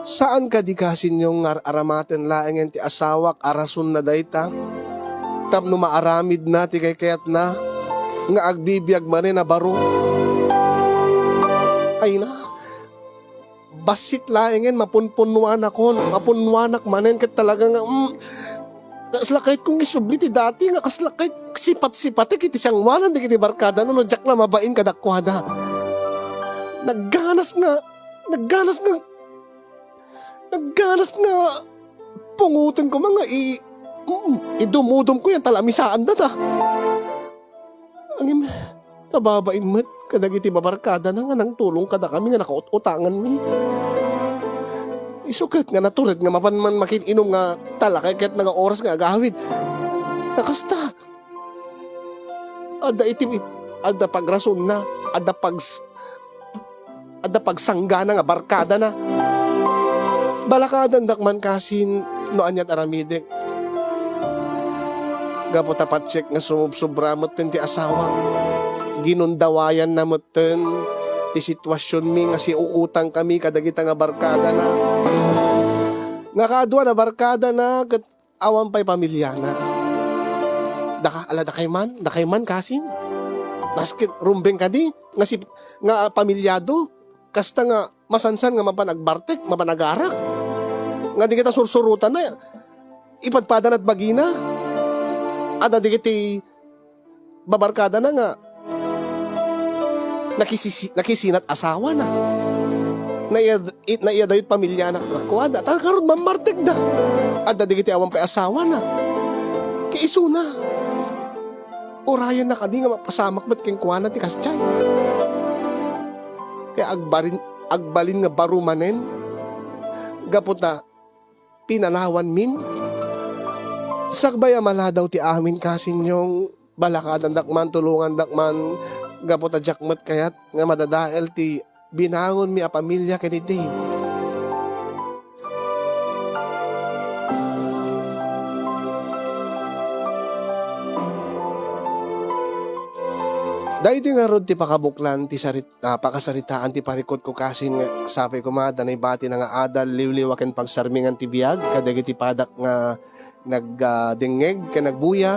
Saan kadi, kasinyo, nga ar-aramaten laengen ti asawak a rasonna dayta tapno maaramidna ti kaykayatna nga agbibiag manen a baro? Ay na, bassit laengen mapunpunnuanakon, mapunnuanak manen ket talaga nga, mm, kasla kayat kong isubli ti dati nga kasla kayat sipat-sipatek iti sangoanan dagiti barkada no, no diak la mabain kadakuada. Nagganas nga, nagganas nga, nagganas nga pungoten koma nga i-, mm, idumudom ko yan talamisaanda ta. Ngem, kababain met kadagiti babarkadana nga nangtulong kadakami nga nakaut-utanganmi. Isu ket nga natured nga mapan man makin-inom nga talakay ket nga oras nga agawid. Ta kasta, adda iti, adda pagrasonna, adda pags-, adda pagsanggana nga barkadana. Balakadandak man kasin no aniat aramidek. Gapu ta patiek nga sumubsobra metten ti asawak, ginundawayanna metten ti situasionmi nga siuutangkami kadagita nga barkadana. Nga kaduana barkadana ket awan pay pamiliana. Daka, ala, dakay man, dakay man kasin. Nasket rumbeng kadi nga si, nga pamilyado, kasta nga masansan nga mapan agbartek, mapan agarak. Nga di kita sursurutan na, ipadpadan at bagina. Adda dagiti babarkadana nga nakisisi-, nakisinat asawana. Naiya-, i-, naiyadayot pamilyana kadakuada. Ta karon, mammartekda. Adda dagiti awan pay asawana. Kaisuna. Urayanna kadi nga mapasamak met kenkuana ti kasdiay. Kaya agbarin-, agbalin nga baro manen. Gapu ta, pinanawanmin. Sakbay a maladaw ti amin, kasinyong, balakadandak man, tulongandak man, gapu ta diak met kayat nga madadael ti binangonmi a pamilia ken ni Dave. Daytoy ngarud ti pakabuklan ti sarit-, ah, pakasaritaan ti parikutko kasin nga sapay koma ta naibatina nga adal, liwliwa ken pagsarmingan ti biag kadagiti padak nga nag-, ah, dengngeg ken nagbuya.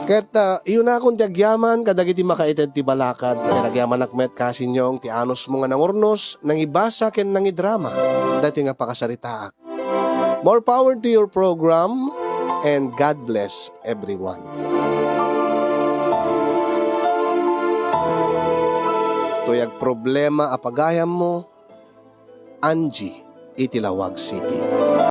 Ket, ah, iyunakon ti agyaman kadagiti makaited ti balakad. Ket agyamanak met kasin Yong ti anusmo nga nangurnos, nangibasa ken nangidrama daytoy nga pakasaritaak. More power to your program, and God bless everyone. Toy agproblema a pagayammo, Angie iti Laoag City.